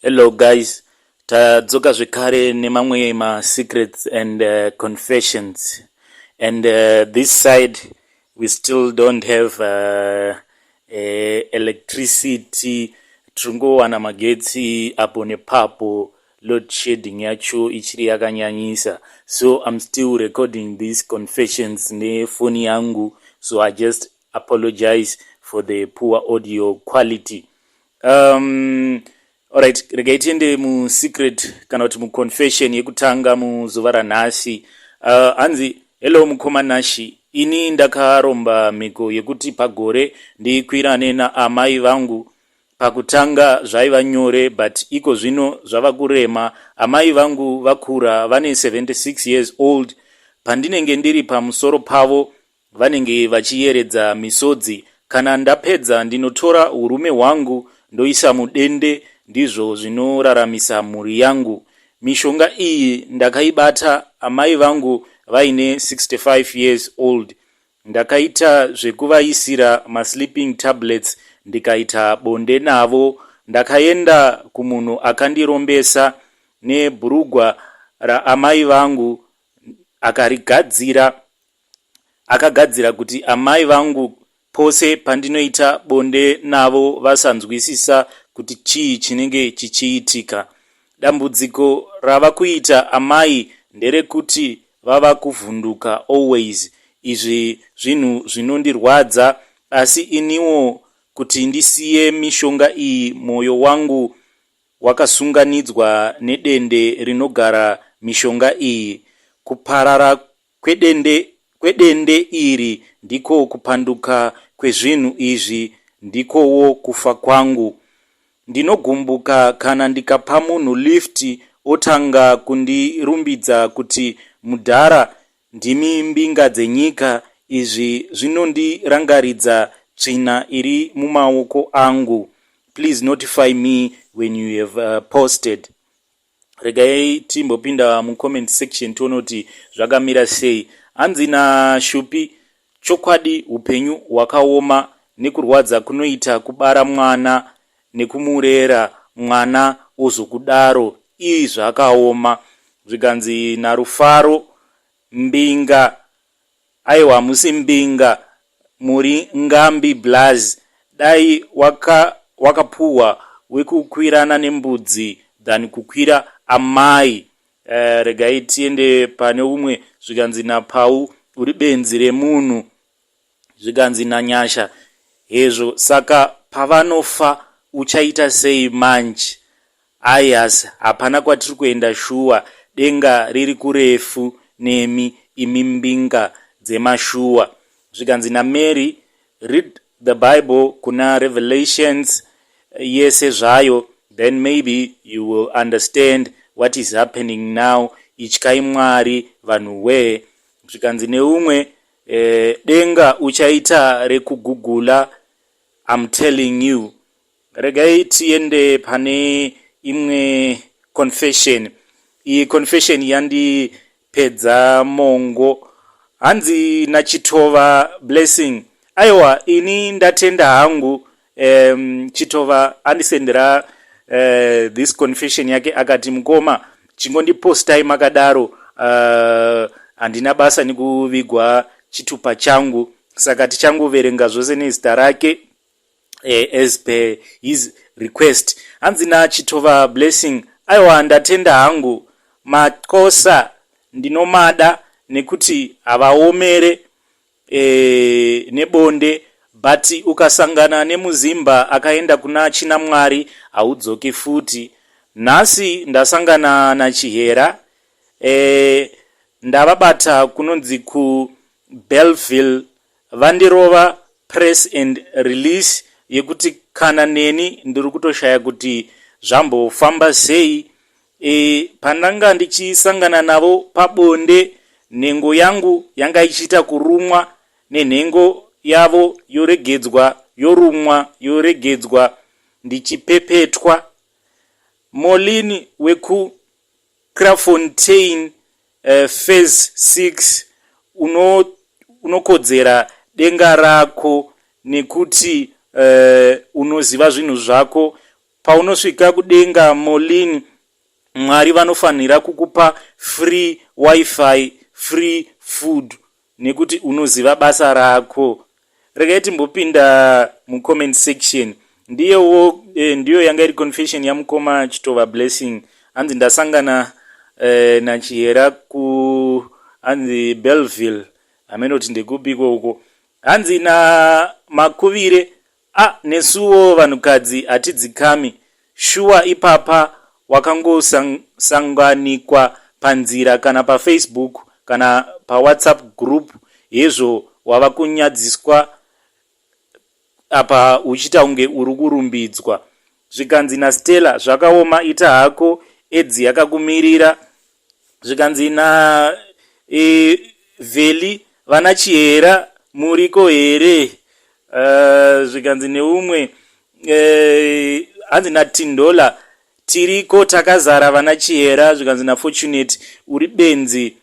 Hello guys, tadzoka zvekare nemamwe masecrets and confessions and this side we still don't have electricity. Tiri magetsi apo nepapo, load shedding yacho ichiri yakanyanyisa, so I'm still recording these confessions nefoni yangu, so I just apologize for the poor audio quality. Alright, regai tiende musecret kana kuti muconfession yekutanga muzuva ranhasi. Hanzi, "Hello mukoma Nashi, ini ndakaromba mhiko yekuti pagore ndikwirane naamai vangu. Pakutanga zvaiva nyore, but iko zvino zvava kurema. Amai vangu vakura, vane 76 years old. Pandinenge ndiri pamusoro pavo vanenge vachiyeredza misodzi. Kana ndapedza ndinotora urume hwangu ndoisa mudende, ndizvo zvinoraramisa mhuri yangu. Mishonga iyi ndakaibata amai vangu vaine 65 years old. Ndakaita zvekuvaisira masleeping tablets ndikaita bonde navo. Ndakaenda kumunhu akandirombesa nebhurugwa raamai vangu akarigadzira, akagadzira kuti amai vangu pose pandinoita bonde navo vasanzwisisa kuti chii chinenge chichiitika. Dambudziko rava kuita amai nderekuti vava kuvhunduka always. Izvi zvinhu zvinondirwadza, asi iniwo kuti ndisiye mishonga iyi mwoyo wangu wakasunganidzwa nedende rinogara mishonga iyi. Kuparara kwedende iri ndiko kupanduka kwezvinhu izvi, ndikowo kufa kwangu. Ndinogumbuka kana ndikapa munhu lift otanga kundirumbidza kuti mudhara ndimi mbinga dzenyika. Izvi zvinondirangaridza tsvina iri mumaoko angu. Please notify me when you have posted." Regai timbopinda mucomment section tione kuti zvakamira sei. Hanzi naShupi, "Chokwadi upenyu hwakaoma nekurwadza kunoita kubara mwana nekumurera, mwana ozokudaro, ii zvakaoma." Zvikanzi naRufaro, "Mbinga, aiwa hamusi mbinga, muri ngambi blaz. Dai wakapuhwa waka wekukwirana nembudzi than kukwira amai." Regai tiende pane umwe. Zvikanzi naPau, "Uri benzi remunhu." Zvikanzi naNyasha, "Hezvo, saka pavanofa uchaita sei manje? Ayas, hapana kwatiri kuenda shuwa, denga riri kurefu nemi imi mbinga dzemashuwa." Zvikanzi naMary, "Read the Bible kuna Revelations yese zvayo, then maybe you will understand what is happening now. Ityai Mwari vanhu wee." Zvikanzi neumwe, "Denga uchaita rekugugula, I'm telling you." Regai tiende pane imwe confession. Iyi confession yandipedza mongo. Hanzi naChitova Blessing, "Aiwa, ini ndatenda hangu." Chitova andisendera this confession yake, akati, "Mukoma, chingondipostai makadaro, handina basa nekuvigwa chitupa changu." Saka tichangoverenga zvose nezita rake as per his request. Hanzi naChitova Blessing, "Aiwa, ndatenda hangu. Makosa ndinomada nekuti havaomere nebonde, but ukasangana nemuzimba akaenda kuna Chinamwari haudzoki futi. Nhasi ndasangana naChihera, ndavabata kunonzi kuBelleville, vandirova press and release yekuti kana neni ndiri kutoshaya kuti zvambofamba sei. Pandanga ndichisangana navo pabonde, nhengo yangu yanga ichiita kurumwa nenhengo yavo, yoregedzwa, yorumwa, yoregedzwa, ndichipepetwa. Molin wekuCrafontein Phase 6, unokodzera denga rako nekuti unoziva zvinhu zvako." Paunosvika kudenga, Molin, Mwari vanofanira kukupa free WiFi, free food, nekuti unoziva basa rako. Regai timbopinda mucomment section. Ndiyowo ndiyo yanga iri confession yamukoma Chitova Blessing. Hanzi ndasangana naChihera ku, hanzi, Belleville, hamene kuti ndekupiko uko. Hanzi naMakuvire, a nesuwo vanhukadzi hatidzikami shuwa. Ipapa wakangosanganikwa panzira kana paFacebook kana paWhatsApp group, hezvo wava kunyadziswa apa uchiita kunge uri kurumbidzwa. Zvikanzi naStella, zvakaoma, ita hako, edzi yakakumirira. Zvikanzi na Vheli, vana Chihera muriko here? Zvikanzi neumwe, hanzi naTindola, tiriko takazara vana Chihera. Zvikanzi naFortunate, uri benzi,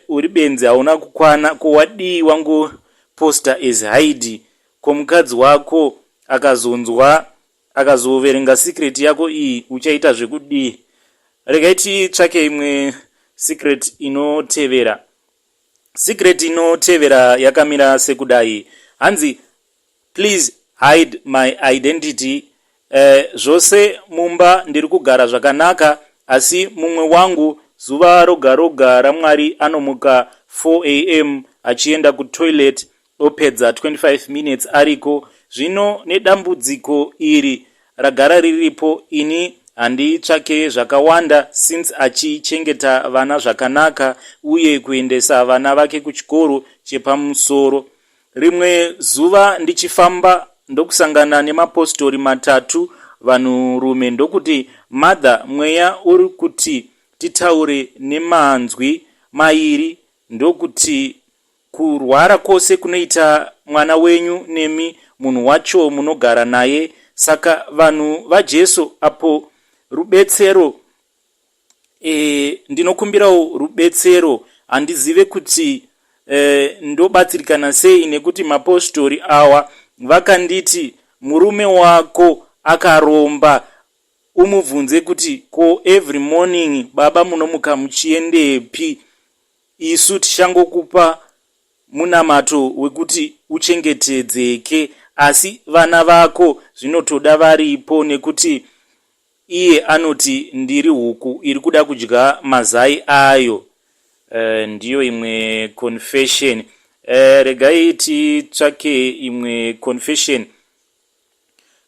uri benzi, hauna kukwana. Ko wadii wangoposta as Haidi? Ko mukadzi wako akazonzwa, akazoverenga secret yako iyi, uchaita zvekudii? Regai titsvake imwe secret inotevera. Secret inotevera yakamira sekudai. Hanzi, please hide my identity. Zvose mumba ndiri kugara zvakanaka, asi mumwe wangu zuva roga roga raMwari anomuka 4 a.m. achienda kutoilet, opedza 25 minutes ariko. Zvino nedambudziko iri ragara riripo, ini handitsvake zvakawanda since achichengeta vana zvakanaka uye kuendesa vana vake kuchikoro chepamusoro. Rimwe zuva ndichifamba ndokusangana nemapostori matatu vanhurume, ndokuti, "Mother, mweya uri kuti titaure nemanzwi mairi." Ndokuti, "Kurwara kwose kunoita mwana wenyu, nemi munhu wacho munogara naye, saka vanhu vaJesu apo rubetsero, ndinokumbirawo rubetsero. Handizive kuti ndobatsirikana sei, nekuti mapostori awa vakanditi murume wako akaromba. Umubvunze kuti ko every morning baba munomuka muchiendepi? Isu tichangokupa munamato wekuti uchengetedzeke, asi vana vako zvinotoda varipo, nekuti iye anoti ndiri huku iri kuda kudya mazai ayo." Ndiyo imwe confession. Regai titsvake imwe confession.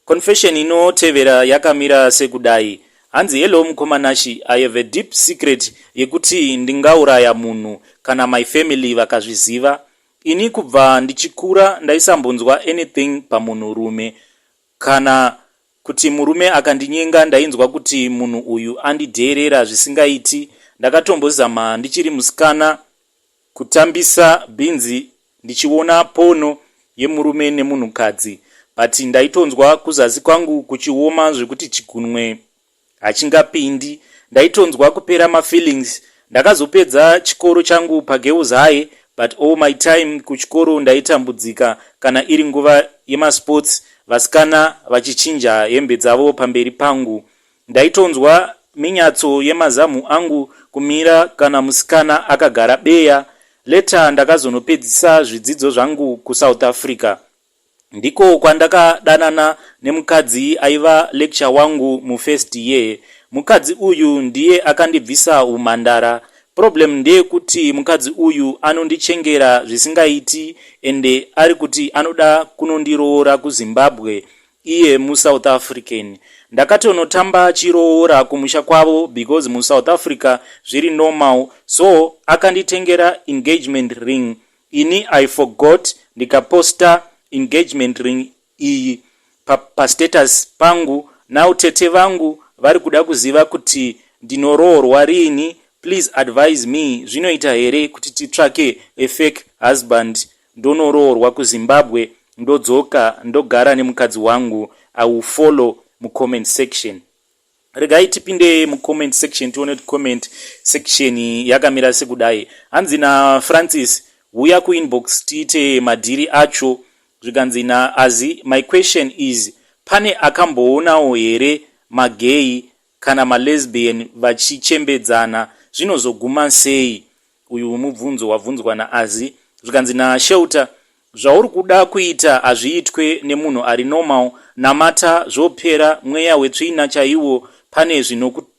Confession inotevera yakamira sekudai. Hanzi, "Hello mukoma Nashi, I have a deep secret yekuti ndingauraya munhu kana my family vakazviziva. Ini kubva ndichikura ndaisambonzwa anything pamunhurume. Kana kuti murume akandinyenga, ndainzwa kuti munhu uyu andidheerera zvisingaiti. Ndakatombozama ndichiri musikana kutambisa bhinzi ndichiona porn yemurume nemunhukadzi, but ndaitonzwa kuzasi kwangu kuchioma zvekuti chigunwe hachingapindi. Ndaitonzwa kupera mafeelings. Ndakazopedza chikoro changu paGirls High, but all my time kuchikoro ndaitambudzika kana iri nguva yemasports, vasikana vachichinja hembe dzavo pamberi pangu. Ndaitonzwa minyatso yemazamu angu kumira kana musikana akagara beya. Later ndakazonopedzisa zvidzidzo zvangu kuSouth Africa. Ndiko kwandakadanana nemukadzi aiva lecturer wangu mufirst year. Mukadzi uyu ndiye akandibvisa umhandara. Problem ndeyekuti mukadzi uyu anondichengera zvisingaiti, ende ari kuti anoda kunondiroora kuZimbabwe, iye muSouth African. Ndakatonotamba chiroora kumusha kwavo because muSouth Africa zviri normal. So akanditengera engagement ring. Ini I forgot, ndikaposta engagement ring iyi pastatus pangu. Now tete vangu vari kuda kuziva kuti ndinoroorwa riini. Please advise me, zvinoita here kuti titsvake a fake husband, ndonoroorwa kuZimbabwe, ndodzoka ndogara nemukadzi wangu? I will follow mucomment section." Regai tipinde mucomment section, tione kuti comment section yakamira sekudai. Hanzi naFrancis, "Huya kuinbox tiite madhiri acho." Zvikanzi naazi, "My question is, Pane akamboonawo here magay kana malesbian vachichembedzana? Zvinozoguma sei? Uyu mubvunzo wabvunzwa naAzi. Zvikanzi naShelter, zvauri kuda kuita hazviitwe nemunhu ari normal. Namata zvopera. Mweya wetsvina chaiwo. Pane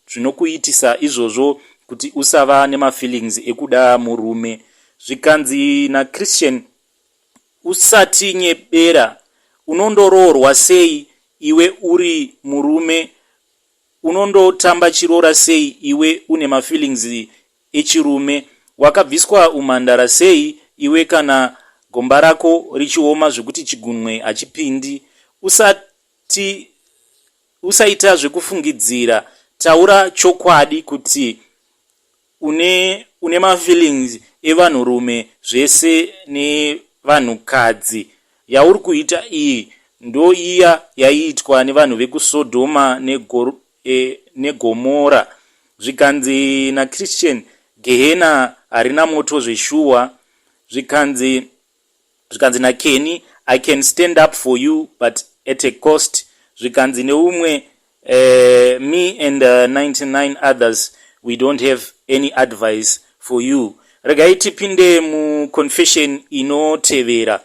zvinokuitisa izvozvo kuti usava nemafeelings ekuda murume. Zvikanzi naChristian, usati nyebera. Unondoroorwa sei iwe uri murume? Unondotamba chiroora sei iwe une mafeelings echirume? Wakabviswa umhandara sei iwe kana gomba rako richioma zvekuti chigunwe hachipindi? Usati usaita zvekufungidzira. Taura chokwadi kuti une mafeelings evanhurume zvese nevanhukadzi. Yauri kuita iyi ndoiya yaiitwa nevanhu vekuSodhoma neGomora. Zvikanzi naChristian, gehena harina moto zveshuwa. Zvikanzi naKenny, I can stand up for you, but at a cost. Zvikanzi neumwe, me and 99 others, we don't have any advice for you. Regai tipinde muconfession inotevera.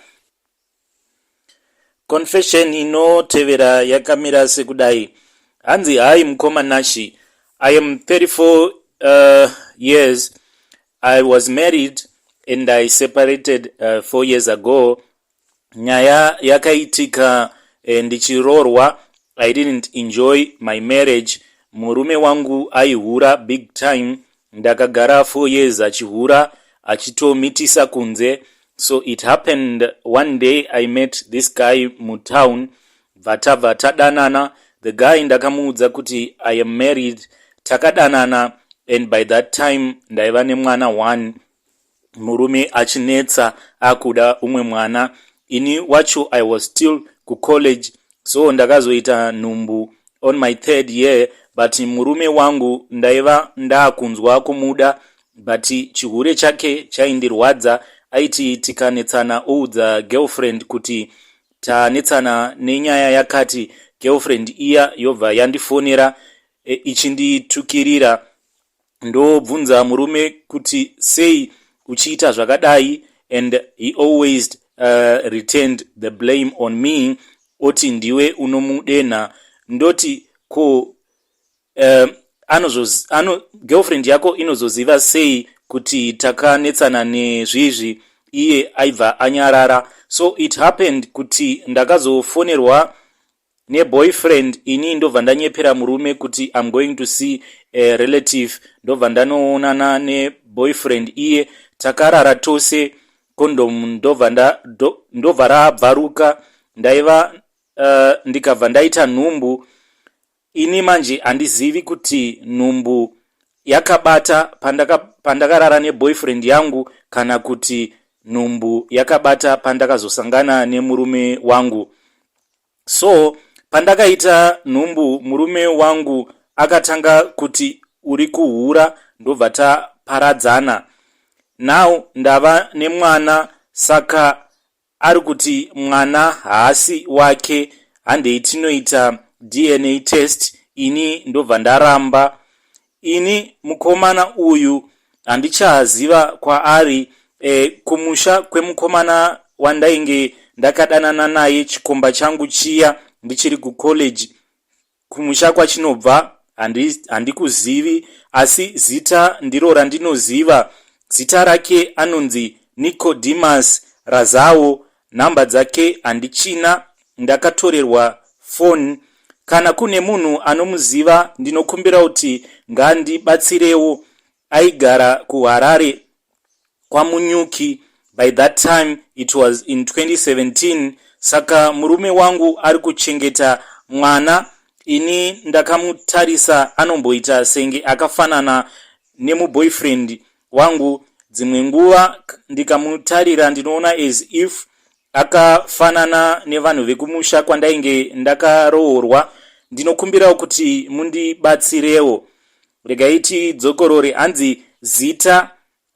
Confession inotevera yakamira sekudai. Hanzi, "Hi mukoma Nashi, I am 34 years. I was married and I separated 4 years ago. Nyaya yakaitika ndichiroorwa, I didn't enjoy my marriage. Murume wangu aihura big time. Ndakagara 4 years achihura, achitomitisa kunze. So it happened one day I met this guy mutown, bva tadanana. The guy ndakamuudza kuti I am married. Takadanana and by that time ndaiva nemwana one. Murume achinetsa akuda umwe mwana. Ini wacho I was still kucollege, so ndakazoita nhumbu on my third year. But murume wangu ndaiva ndaakunzwa kumuda, but chihure chake chaindirwadza. Aiti tikanetsana oudza girlfriend kuti tanetsana nenyaya yakati. Girlfriend iya yobva yandifonera ichinditukirira. Ndobvunza murume kuti sei uchiita zvakadai, and he always returned the blame on me, oti ndiwe unomudenha. Ndoti ko girlfriend yako inozoziva sei kuti takanetsana nezvizvi? Iye aibva anyarara. So it happened kuti ndakazofonerwa neboyfriend. Ini ndobva ndanyepera murume kuti I'm going to see a relative, ndobva ndanoonana neboyfriend iye. Takarara tose, condom ndobva rabvaruka. Ndaiva ndikabva ndaita nhumbu. Ini manje handizivi kuti nhumbu yakabata pandakarara neboyfriend yangu kana kuti nhumbu yakabata pandakazosangana nemurume wangu. So pandakaita nhumbu, murume wangu akatanga kuti uri kuhura, ndobva taparadzana. Now ndava nemwana, saka ari kuti mwana haasi wake, handei tinoita DNA test. Ini ndobva ndaramba. Ini mukomana uyu handichaziva kwaari. Kumusha kwemukomana wandainge ndakadanana naye, chikomba changu chiya ndichiri kucollege, kumusha kwachinobva handikuzivi, asi zita ndiro randinoziva. Zita rake anonzi Nicodemus Razao. Nhamba dzake handichina, ndakatorerwa foni. Kana kune munhu anomuziva, ndinokumbira kuti ngandibatsirewo. Aigara kuHarare kwaMunyuki. By that time it was in 2017. Saka murume wangu ari kuchengeta mwana. Ini ndakamutarisa, anomboita senge akafanana nemuboyfriend wangu. Dzimwe nguva ndikamutarira ndinoona as if akafanana nevanhu vekumusha kwandainge ndakaroorwa. Ndinokumbirawo kuti mundibatsirewo." Regai tidzokorore. Hanzi zita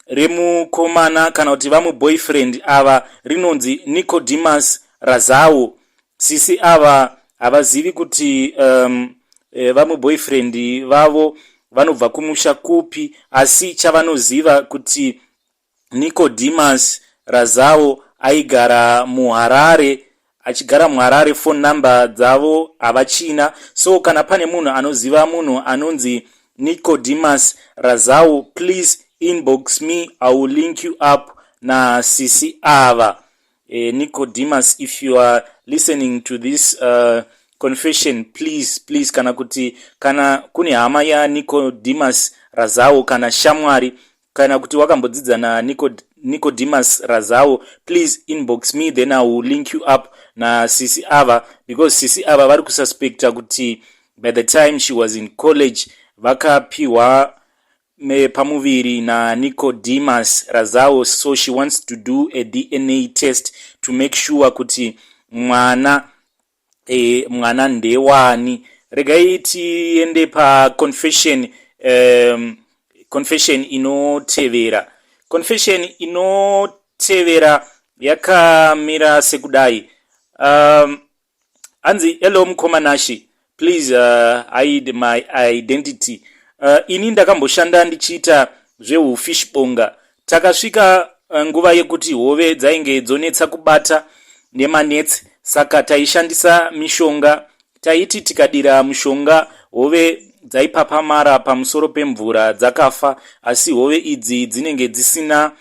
remukomana kana kuti vamuboyfriend ava rinonzi Nicodemus Razao. Sisi ava Havazivi kuti vamwe boyfriend vavo vanobva kumusha kupi, asi chavanoziva kuti Nicodemus Razao aigara muHarare, achigara muHarare. Phone number dzavo havachina. So kana pane munhu anoziva munhu anonzi Nicodemus Razao, please inbox me, I will link you up nasisi ava. Nicodemus, if you are listening to this confession, please, please, kana kuti kana kune hama yaNicodemus Razao, kana shamwari, kana kuti wakambodzidza naNicodemus Razao, please inbox me, then I will link you up nasisi ava, because sisi ava vari kususpecta kuti by the time she was in college vakapiwa pamuviri naNicodemus Razao. So she wants to do a DNA test to make sure kuti mwana ndewani. Regai tiende paconfession, confession inotevera. Confession inotevera yakamira sekudai. Hanzi, "Hello mukoma Nashi, please hide my identity. Ini ndakamboshanda ndichiita zveufishbonga. Takasvika nguva yekuti hove dzainge dzonetsa kubata nemanets, saka taishandisa mishonga. Taiti tikadira mushonga, hove dzaipapamara pamusoro pemvura dzakafa, asi hove idzi dzinenge dzisina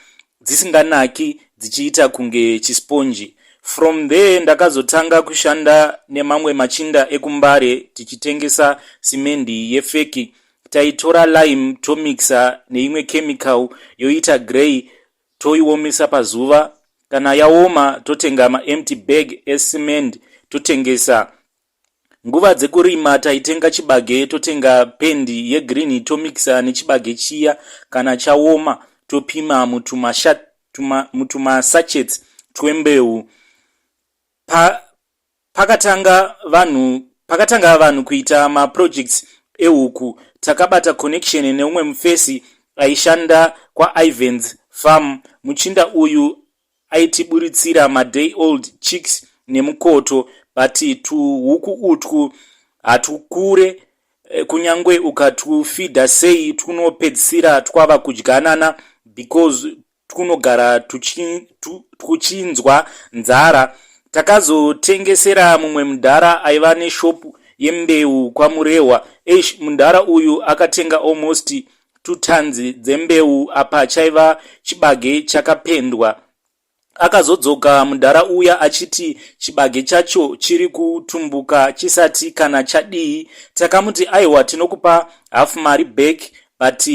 dzisinganaki, dzichiita kunge chisponji. From there ndakazotanga kushanda nemamwe machinda ekuMbare tichitengesa simendi yefake. Taitora lime, tomixa neimwe chemical yoita grey, toiomesa pazuva. Kana yaoma, totenga maempty bag ecement, totengesa. Nguva dzekurima taitenga chibage, totenga pendi yegreen, tomixa nechibage chiya. Kana chaoma, topima mutumasachets twembeu. Pakatanga vanhu kuita maprojects ehuku, takabata connection neumwe mufesi aishanda kwaIvans Farm. Muchinda uyu aitiburitsira maday old chicks nemukoto, but tuhuku utwu hatukure, kunyange ukatufidha sei, tunopedzisira twava kudyanana because tunogara tuchinzwa nzara. Takazotengesera mumwe mudhara aiva neshopu yembeu kwaMurehwa. Eish, mudhara uyu akatenga almost 2 tons dzembeu. Apa chaiva chibage chakapendwa. Akazodzoka mudhara uya achiti chibage chacho chiri kutumbuka chisati kana chadii. Takamuti, 'Aiwa, tinokupa half mari back, but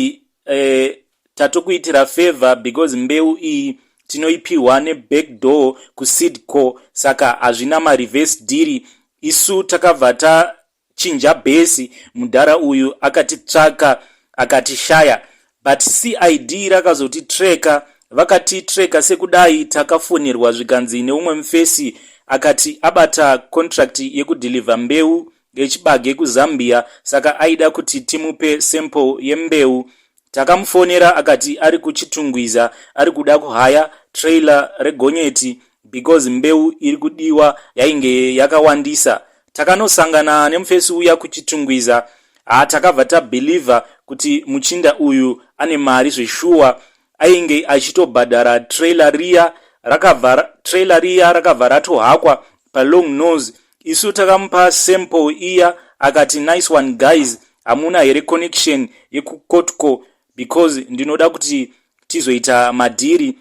tatokuitira favor because mbeu iyi tinoipiwa nebackdoor kuSeedCo, saka hazvina mareverse deal.' Isu takabva tachinja bhesi. Mudhara uyu akatitsvaka akatishaya, but CID rakazotitreka. Vakatitreka sekudai: takafonerwa zvikanzi neumwe mufesi akati abata contract yekudhilivha mbeu yechibage kuZambia, saka aida kuti timupe sample yembeu. Takamufonera akati ari kuChitungwiza, ari kuda kuhaya trailer regonyeti because mbeu iri kudiwa yainge yakawandisa. Takanosangana nemufesi uya kuChitungwiza. Ha, takabva tabhilivha kuti muchinda uyu ane mari zveshuwa. Ainge achitobhadhara trailer riya. Rakabva trailer riya rakabva ratohakwa palong nose. Isu takamupa sample iya, akati, 'Nice one guys, hamuna here connection yekuCottco, because ndinoda kuti tizoita madhiri?'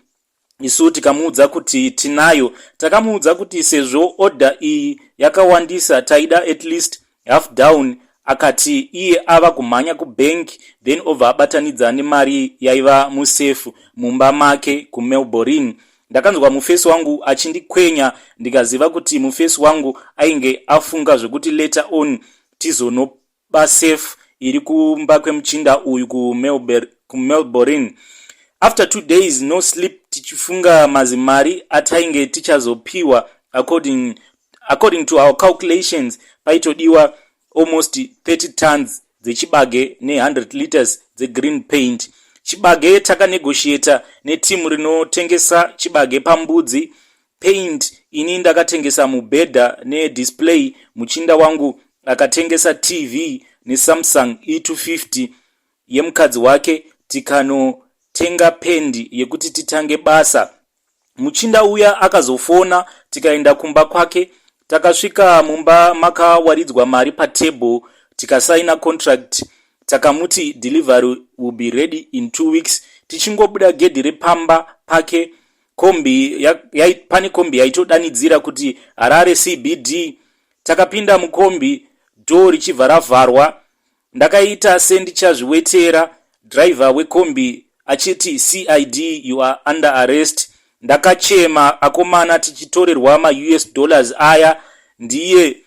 Isu tikamuudza kuti tinayo. Takamuudza kuti sezvo order iyi yakawandisa, taida at least half down. Akati iye ava kumhanya kubank, then obva abatanidza nemari yaiva musefu mumba make kuMelbourne. Ndakanzwa mufesi wangu achindikwenya, ndikaziva kuti mufesi wangu ainge afunga zvekuti later on tizonoba safe iri kumba kwemuchinda uyu kuMelbourne. After 2 days no sleep, tichifunga mazimari atainge tichazopiwa, according to our calculations paitodiwa almost 30 tons dzechibage ne100 liters dzegreen paint. Chibage takanegotiata netimu rinotengesa chibage pambudzi. Paint Ini ndakatengesa mubhedha nedisplay, muchinda wangu akatengesa TV neSamsung E250 yemukadzi wake, tikanotenga pendi yekuti titange basa. Muchinda uya akazofona, tikaenda kumba kwake. Takasvika mumba makawaridzwa mari patable, tikasaina contract. Takamuti delivery will be ready in 2 weeks. Tichingobuda gedhi repamba pake, kombi ya, ya, pane kombi yaitodanidzira kuti Harare CBD. Takapinda mukombi, door richibva ravharwa. Ndakaita sendichazviwetera, dhiraivha wekombi achiti, "CID, you are under arrest." Ndakachema, akomana, tichitorerwa maUS dollars aya. Ndiye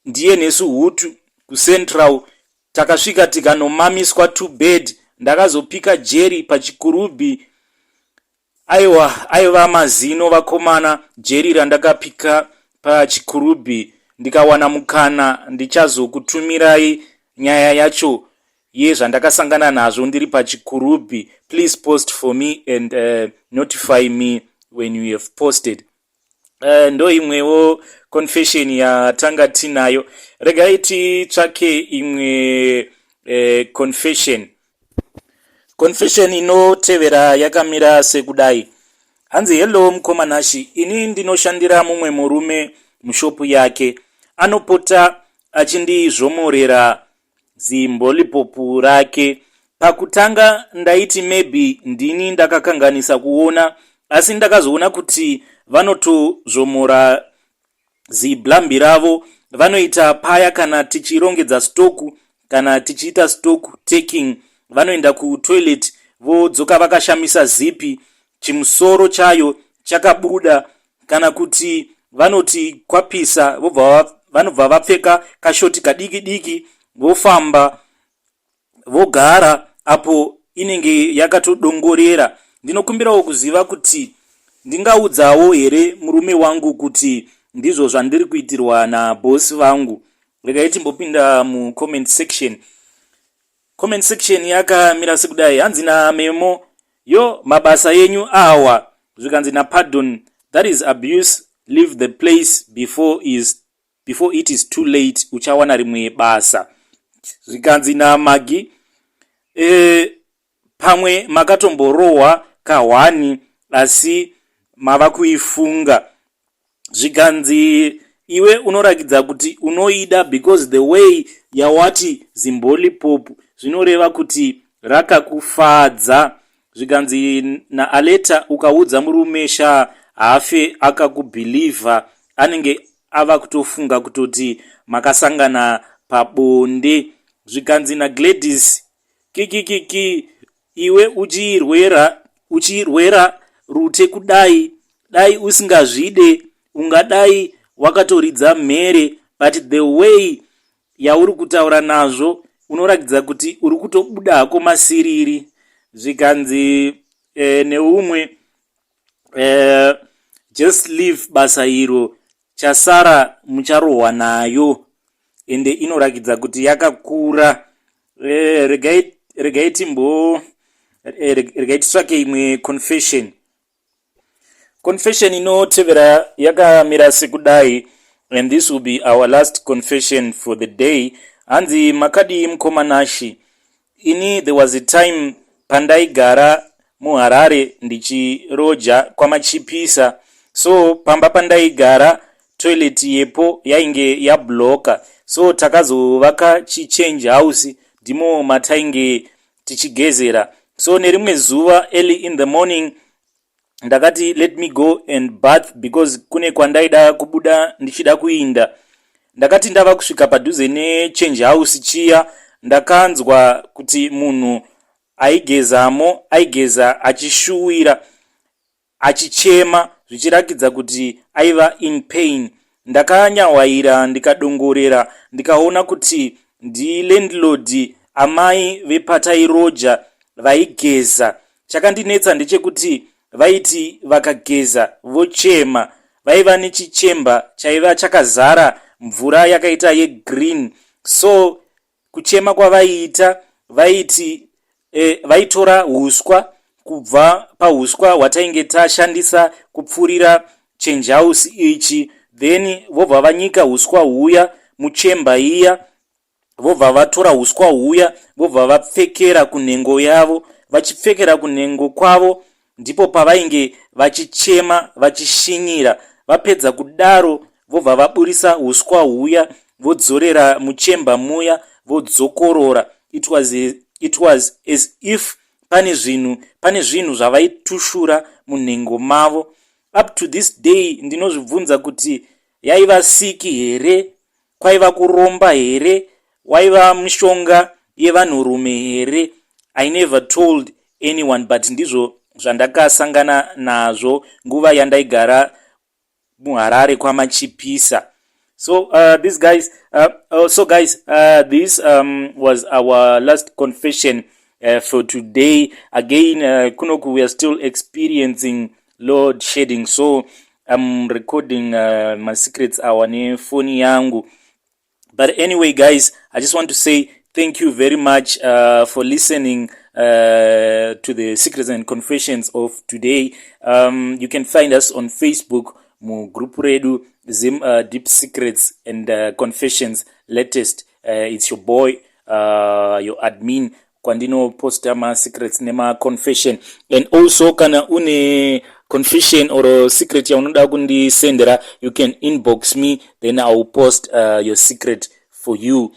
ndiye nesu hutu kuCentral. Takasvika tikanomamiswa to bed. Ndakazopika jeri paChikurubi. Aiwa, aiva mazino, vakomana, jeri randakapika paChikurubi. Ndikawana mukana ndichazokutumirai nyaya yacho yezvandakasangana nazvo ndiri paChikurubi. Please post for me and notify me when you have posted. Ndo imwewo confession yatanga tinayo. Regai titsvake imwe confession. Confession inotevera yakamira sekudai. Hanzi, "Hello mukoma Nashi, ini ndinoshandira mumwe murume mushopu yake. Anopota achindizvomorera zimbolipop rake. Pakutanga ndaiti maybe ndini ndakakanganisa kuona, asi ndakazoona kuti vanotozvomora ziblambi ravo. Vanoita paya kana tichirongedza stock, kana tichiita stock taking, vanoenda kutoilet, vodzoka vakashamisa zipi, chimusoro chayo chakabuda. Kana kuti vanoti kwapisa, vanobva vapfeka kashoti kadiki diki, vofamba vogara apo inenge yakatodongorera. Ndinokumbirawo kuziva kuti ndingaudzawo here murume wangu kuti ndizvo zvandiri kuitirwa nabhosi vangu?" Regai timbopinda mucomment section. Comment section yakamira sekudai. Hanzi naMemo, "Yo, mabasa yenyu awa." Zvikanzi naPardon, "That is abuse. Leave the place before it is too late. Uchawana rimwe basa." Zvikanzi naMagi, "Pamwe makatomborohwa kahwani, asi mava kuifunga." Zvikanzi, "Iwe unorakidza kuti unoida, because the way yawati zimbolipop zvinoreva kuti rakakufadza." Zvikanzi naAleta, "Ukaudza murume sha, haafe akakubhilivha. Anenge ava kutofunga kutoti makasangana pabonde." Zvikanzi naGladys, "Kikikiki, iwe uchirwera rute kudai, dai usingazvide ungadai wakatoridza mhere, but the way yauri kutaura nazvo unoratidza kuti uri kutobuda hako masiriri." Zvikanzi neumwe, "Just leave basa iro, chasara mucharohwa nayo, ende inorakidza kuti yakakura." Regai titsvake imwe confession. Confession inotevera yakamira sekudai, and this will be our last confession for the day. Hanzi, "Makadii mukoma Nashi? Ini there was a time pandaigara muHarare ndichiroja kwaMachipisa. So pamba pandaigara, toilet yepo yainge yabloka, so takazovaka chichange house, ndimo matainge tichigezera. So nerimwe zuva, early in the morning, ndakati let me go and bath because kune kwandaida kubuda ndichida kuinda. Ndakati ndava kusvika padhuze nechange house chiya, ndakanzwa kuti munhu aigezamo aigeza achishuwira, achichema, zvichirakidza kuti aiva in pain. Ndakanyahwaira, ndikadongorera, ndikaona kuti ndilandlord amai vepatairoja vaigeza. Chakandinetsa ndechekuti vaiti vakageza vochema. Vaiva nechichemba chaiva chakazara mvura yakaita yegreen. So kuchema kwavaiita, vaiti vaitora uswa kubva pauswa hwatainge tashandisa kupfurira. change house ichi, then vobva vanyika uswa huya muchemba iya, vobva vatora uswa huya, vobva vapfekera kunhengo yavo. Vachipfekera kunhengo kwavo, ndipo pavainge vachichema vachishinyira. Vapedza kudaro, vobva vaburisa uswa huya, vodzorera muchemba muya, vodzokorora. It was as if pane zvinhu zvavaitushura munhengo mavo. Up to this day ndinozvibvunza kuti yaiva siki here, kwaiva kuromba here, waiva mishonga yevanhurume here? I never told anyone, but ndizvo zvandakasangana nazvo nguva yandaigara muHarare kwaMachipisa. So this guys so guys, this was our last confession for today. Again, kunoku we are still experiencing load shedding, so I'm recording my secrets awa nefoni yangu. But anyway guys, I just want to say thank you very much for listening to the secrets and confessions of today. You can find us on Facebook mugroup redu Zim Deep Secrets and Confessions Latest. It's your boy, your admin, kwandinoposta masecrets nemaconfession. And also kana une confession or secret yaunoda kundisendera, you can inbox me, then I will post your secret for you.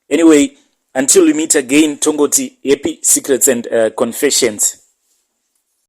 Anyway, until we meet again, tongoti happy secrets and confessions.